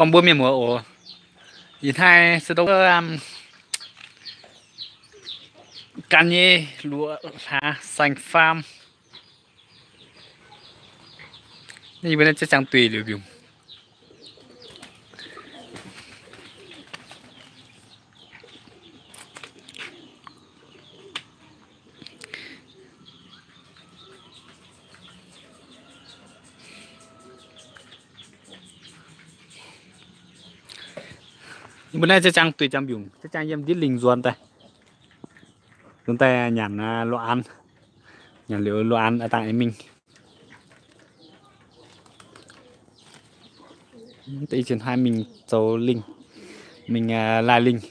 Gorngv mbuo mienh muoz oc, ih hnoi se dongh wuov gan nyei luoqc hlaax saeng-faam. Yie mbuo naaiv ziex ziangx duih liuz mbiungc. Yie mbuo naaiv ziex ziangx duih ziangx mbiungc, ziex ziangx yiem ndiev lingh nzuonx daaih, nzuonx daaih nyanc luoqc an, nyanc liuz luoqc an a'dangh aengx mingh. Da'yietv zinh hnoi mingh zoux lingh, mingh laaih lingh.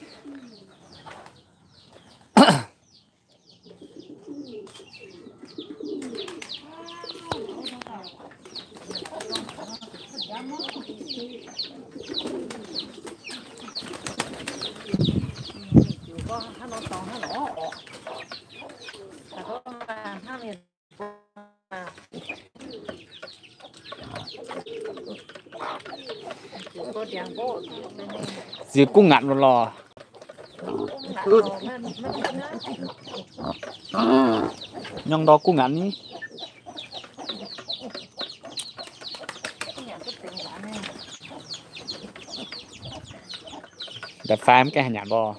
Ziux guv ngaatc lorh lorh. Nyorng ndor guv ngaatc ni. Nda'fai mv gaengh haaix nyanc lorh.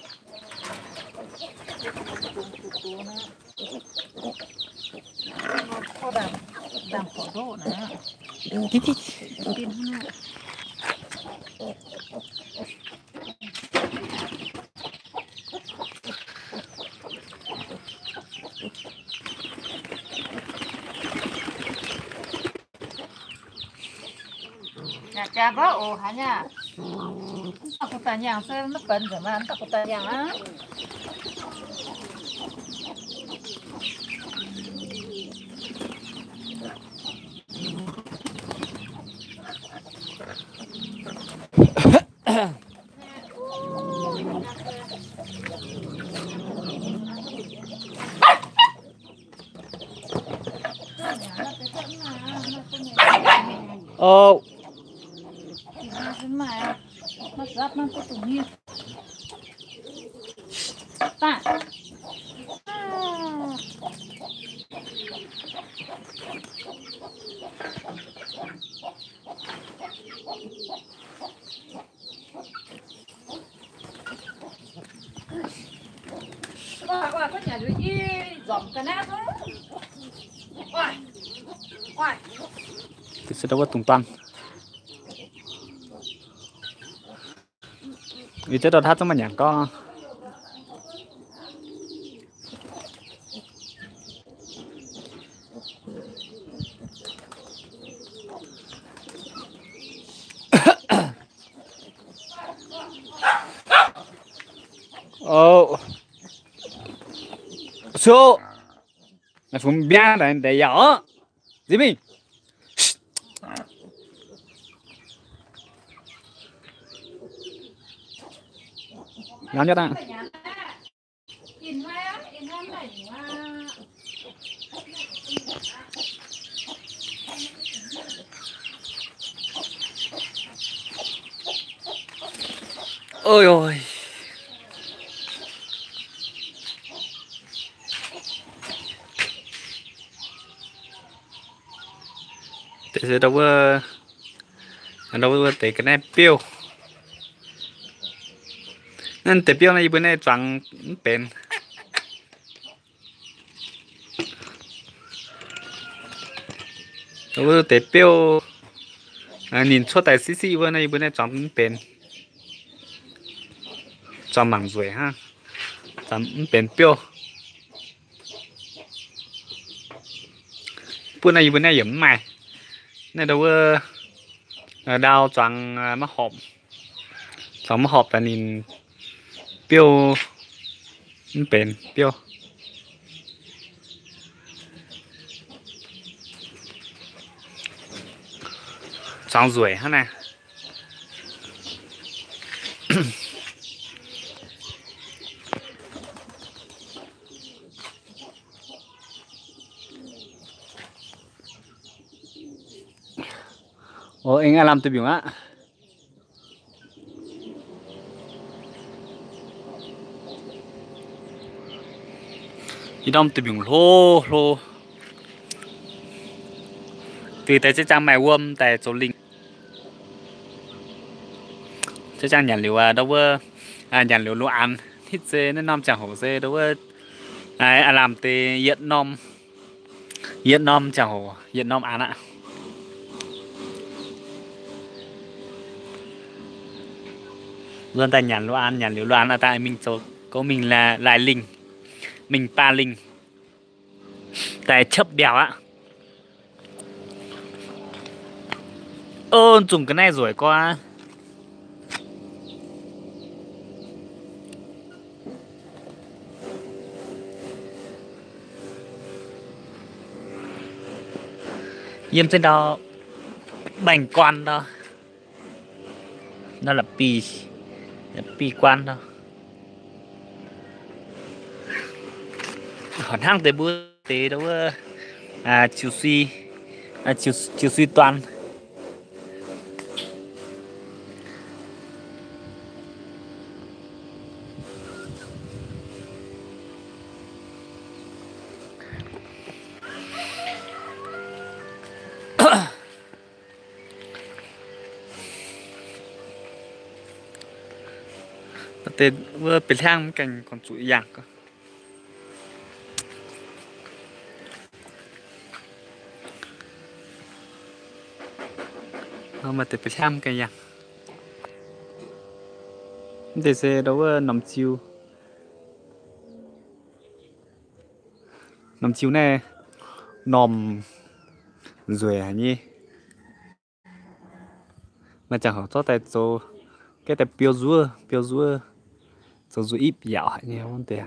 Jaa mborqv oc, haaix nyungc? Mv baac kuv daaih nyangh se mv benx nzengc maah, mv baac kuv daaih nyangh aqv. Ov. Deix se ndau wuov dungz duang. Ih, ziex dauh hnangv zungv maaih nyanc gorngv. Ov. Sou. Naaiv fungx mbiaa daaih deix yaac oc. Nziex mingh. Nyanc nyei dangh. Ôi ôi. Deix se ndau wuov, ndau wuov deix ga'naaiv biouv. Naaiv deix biouv naaiv yie mbuo naaiv zuangx mv benx. Wuov deix biouv, ninh cuotv daaih siqv siqv wuov naaiv, yie mbuo naaiv zuangx mv benx. Zuangx mangc nzueic hnangv, zuangx mv benx biouv. Bun naaiv yie mbuo naaiv yaac mv maaih. Naaiv ndau wuov, ndau zuangx maiv horpc. Zuangx maiv horpc daaih ninh biouv mv benx biouv. Zuangx nzueic hnangv naaiv. Ov, aengx aav lamh duih mbiungc aqv. Ih norm duih mbiungc hlo hlo. Duih daaih ziex jaang maaih wuom daaih zoux lingh. Ziex jaang nyanc liuz aqv, ndau wuov, nyanc liuz lungh aanx. Hitv se naaiv norm ziangh hoc se ndau wuov, aav lamh deix yietc norm, yietc norm ziangh hoc, yietc norm aanx aqv. Wuov daaih nyanc lungh aanx, nyanc liuz lungh aanx aqv, daaih mingh zoux gouv, mingh laaih lingh, mingh baah lingh, daaih qopv mbiauh aqv. Ov, zungh ga'naaiv nzueic gorx. Yiem zinh ndau baengh guaan ndau, ndau la'bieiv, la'bieiv guaan ndau. Horpc hnangv deix mbuo deix ndau wuov, ziux sui, ziux sui duan. Deix wuov bieqc hliangv mv gaengh gorngv zuqc yangh. Maaih deix bieqc hliangv mv gaengh yangh. Mv deix se ndau wuov norm ziu. Norm ziu naaiv normh nzueic haic nyei. Maaih ziangh hoc zorqv daaih zoux, gaeqv daaih biou nzuov, biou nzuov, zoux nzuov ipv yaac haic nyei wuov deix.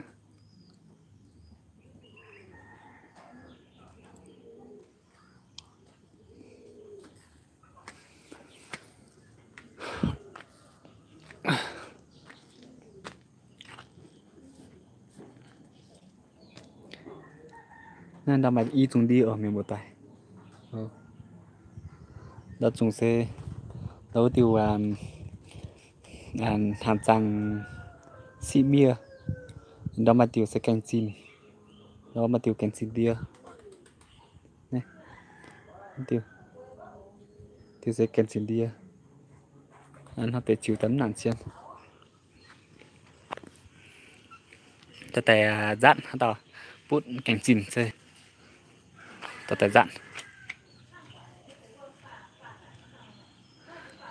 Naaiv ndau maaih i zungh ndie oc, mienh muoz-doic. Ndau zungh se ndau wuov diuh hnaangx zaangc siqv miev. Ndau maaih diuh se gaengh zinh. Ndau maaih diuh gaengh zinh ndie. Diuh se gaengh zinh ndie. Hnangv deix ziux daaih mv nangc cien. Dorh daaih nzatv haaix dauh butv gaengh zinh se dorh daaih nzatv.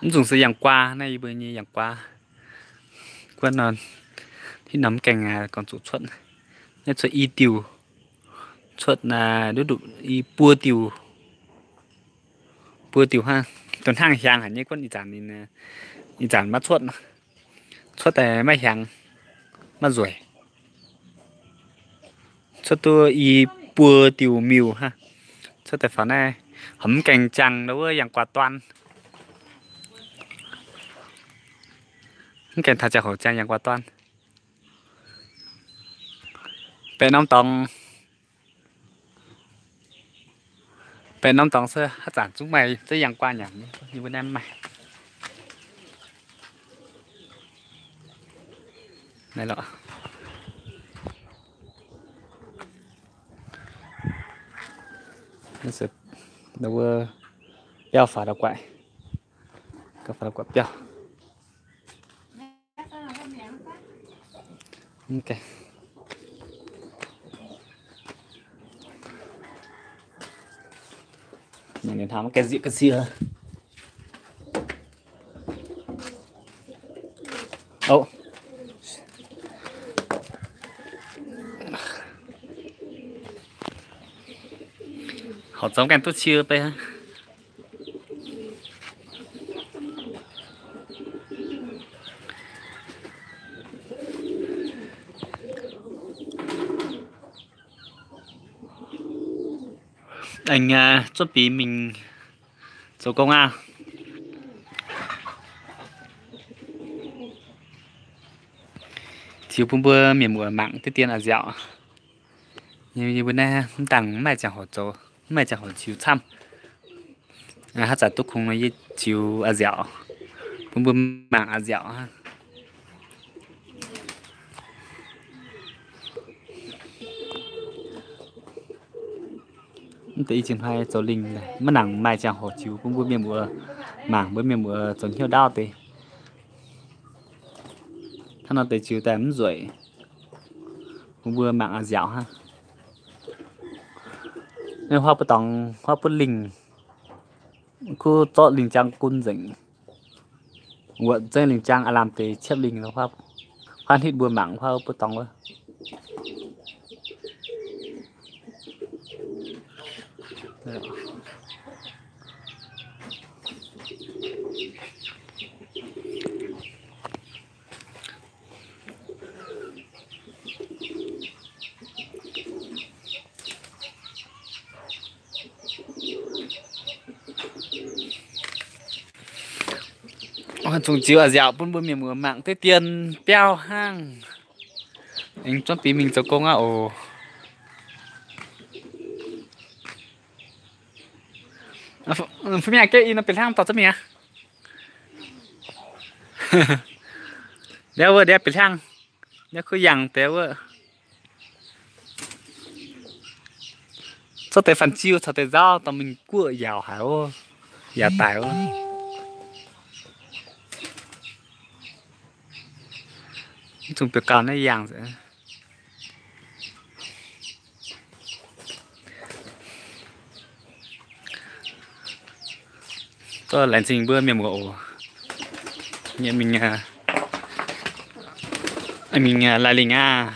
Mv zungh se yangh guaa, naaiv yie mbuo nyei yangh guaa. Guov nor, hitv norm gaengh gorngv zuqc cuotv. Naaiv cuotv i diuh, cuotv nduqc nduqc i buo diuh, buo diuh hnangv, dongh hnangv hiaangx haic nyei guov ih zanc, ih zanc maiv cuotv. Cuotv daaih maiv hiaangx, maiv nzueic. Cuotv duqv i buo diuh miuh hnangv. Cuotv daaih faaux naaiv, horpc mv gaengh ziangh ndau wuov yangh guaa duan. Mv gaengh taux ziangh hoc ziangh yangh guaa duan. Baeqc norm dorngx, baeqc norm dorngx se haaix zanc zungv maaih ziex yangh guaa nyanc nyei, yie mbuo naaiv mv maaih. Naaiv lorqc. Naaiv se wuov biauv faaux da'guaih, faaux da'guaih biauv. Ninh hnamv gaengh zieqc ga'sie. Ov, horpc zoux gaengh duqv cie bei. Aengx zuotv bieqc mingh zoux gong aqv. Ziux bun mbuo mienh muoz mangc diqv dien a'nziaauc. Yie mbuo naaiv mv dangh mv maaih ziangh hoc zoux, mv maaih ziangh hoc ziux camv. Haaix zanc duqv kungx nor yie ziux a'nziaauc bun mbuo mangc a'nziaauc aqv. Mv deix i ziex hnoi zoux lingh maiv nangc maaih ziangh hoc ziux bun mbuo mienh muoz mangc, mbuo mienh muoz zoux hnyouv ndaauv deix. Hnangv nor deix ziux daaih mv nzueic, bun mbuo mangc a'nziaauc hnangv. Naaiv huaav buv dorngx, huaav buv lingh, kuv zorqv lingh jaang gunv nzengc. Wuotc zengv lingh jaang aav lamh deix ciepv lingh, huaav hnitv mbuo mangc huaav buv dorngx wuov. Zungh ziux a'nziaauc bun mbuo mienh muoz mangc deix dien biauv hnangv. Aengx zuonv bieqc mingh zoux gong aqv oc. Fai mienh geh i nor bieqc hlang dorh zuov mingh aqv. Ndiev wuov ndiev bieqc hlang, ndiev kuv yangh deix wuov. Zorqv deix fan-ziu caux deix nzauv dorh mingh guoqv yaauc haic oc, yaauc daic oc. Mv zungh biouv gauh naaiv yangh. Dorh laengz zingh mbuo mienh muoz oc. Yie mingh, mingh laai lingh aqv.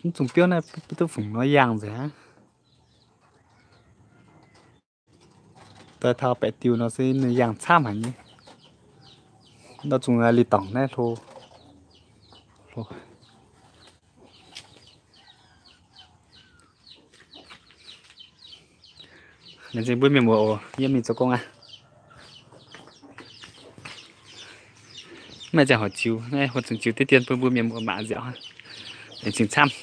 Mv zungh biouv naaiv duqv fungc nor yangh nzengc aqv. Doix taux baeqc diuh nor se ninh yangh camv haic nyei. Nor zungh liuz dorngc naaiv hlo. Laengz zingh mbuo mienh muoz oc, yie mingh zoux gong aqv. Mv maaih ziangh hoc ziux, naaiv hlo zungh ziux deix dien bun mbuo mienh muoz mangc nziaauc. Laengz zingh camv.